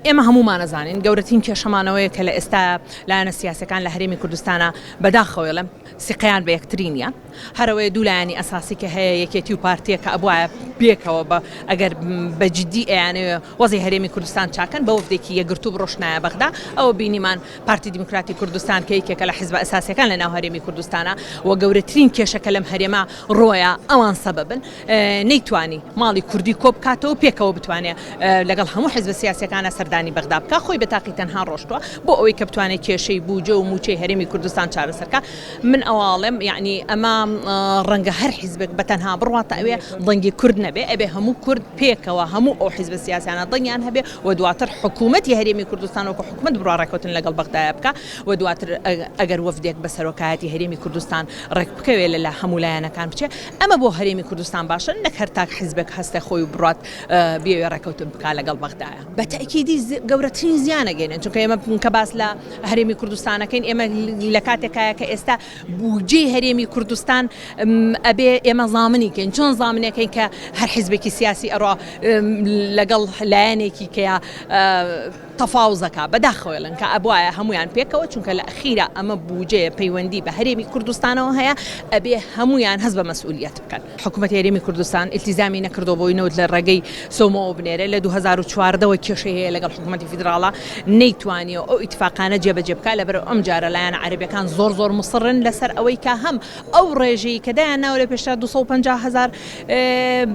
ئێمە هەموومان ئەزانین گەورەترین کێشەمان ئەوەیە کە لە ئێستا لایەنە سیاسەکان لە هەرێمی کوردستانە بەداخەوە ئەڵێم سیقەیان بە یەکتری نییە هەرەوەیە دوو لایەنی ئەساسی کە هەیە یەکێتی و پارتیە کە ئەبوایە پێکەوە بە ئەگەر بە جدی ئەیانەوێ وەزی هەرێمی کوردستان چاکەن بە وەفدێکی یەکگرتوو بڕۆشنایە بەغدا ئەوە بینیمان پارتی دیموکراتی کوردستان کە یەکێکە لە حیزبە ئەساسیەکان لە ناو هەرێمی کوردستانە و گەورەترین کێشە کە لەم هەرێمە ڕۆیە ئەوان سەبەبن نەیتوانی ماڵی کوردی کۆ بکاتەوە پێکەوە بتوانێ لەگەڵ هەموو حیزبە سیاسیەکانە سەردانی بەغدا بکا خۆی بە تاقی تەنها ڕۆشتووە بۆ ئەوەی کە بتوانێت کێشەی بوجە و موچەی هەرێمی کوردستان چارەسەر کا من ئەوە ئەڵێم یەعنی ئەمە ڕەنگە هەر حیزبێک بە تەنها بڕواتە ئەوێ دەنگی کورد نەبێ ئەبێ هەموو کورد پێکەوە هەموو ئەو حیزبە سیاسیانە دەنگیان هەبێ و دواتر حکوومەتی هەرێمی کوردستان وەکو حکوومەت بڕوا ڕێکەوتن لەگەڵ بەغدایە بکا و دواتر ئەگەر وەفدێک بە سەرۆکایەتی هەرێمی کوردستان ڕێک بکەوێ لە هەموو لایەنەکان بچێ ئەمە بۆ هەرێمی کوردستان باشە نەک هەر تاک حیزبێک هەستێ خۆی و بڕات بیەوێ ڕێکەوتن بکا لەگەڵ بەغدایە. بە تەئکیدی گەورەترین زیان ئەگەینن چونکە ئێمە کە باس لە هەرێمی کوردستان ئەکەین ئێمە لە کاتێکایە کە ئێستا بودجەی هەرێمی کوردستان ئەبێ ئێمە زامنی کەین چۆن زامنەکەین کە هەر حیزبێکی سیاسی ئەڕا لەگەڵ لایەنێکی کەیا تەفاوزەکە بەداخەوەڵن کە ئەبواە هەمویان پێکەوە چونکە لە ئەخیرا ئەمە بودجەیە پەیوەندی بە هەرێمی کوردستانەوە هەیە ئەبێ هەمویان هەست بە مەسئولیت بکەن. حکومەتی هەرێمی کوردستان ئیلتیزامی نەکردووە بۆی نەوت لە ڕێگەی سۆمۆوە بنێرێت، لە 2014 وە کێشەی هەیە لەگەڵ حکومەتی فیدراڵا نەیتوانیوە ئەو ئیتفاقانە جێبەجێ بکات، لەبەرئەو ئەمجارە لایەنە عەرەبیەکان زۆر زۆر موسڕن لەسەر ئەوەی کە هەم ئەو ڕێژەی کە دایان ناوە لە پێشترا 250 هەزار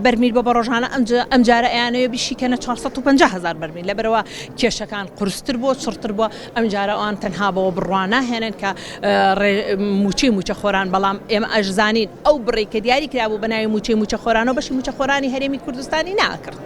بەرمیل بۆ بە ڕۆژانە ئەمجارە ئەیانەوێ بیشیکەنە 450 هەزار بەرمیل، لەبەرئەوە کێشەکان قورستر بووە چڕتر بووە، ئەمجارە ئەوان تەنها بەوە بڕوا ناهێنن کە مووچەی مووچەخۆران، بەڵام ئێمە ئەشزانین ئەو بڕەی کە دیاری کرابوو بە ناوی مووچەی مووچەخۆرانەوە بەشی مووچەخۆرانی هەرێمی کوردستانی ناکرد.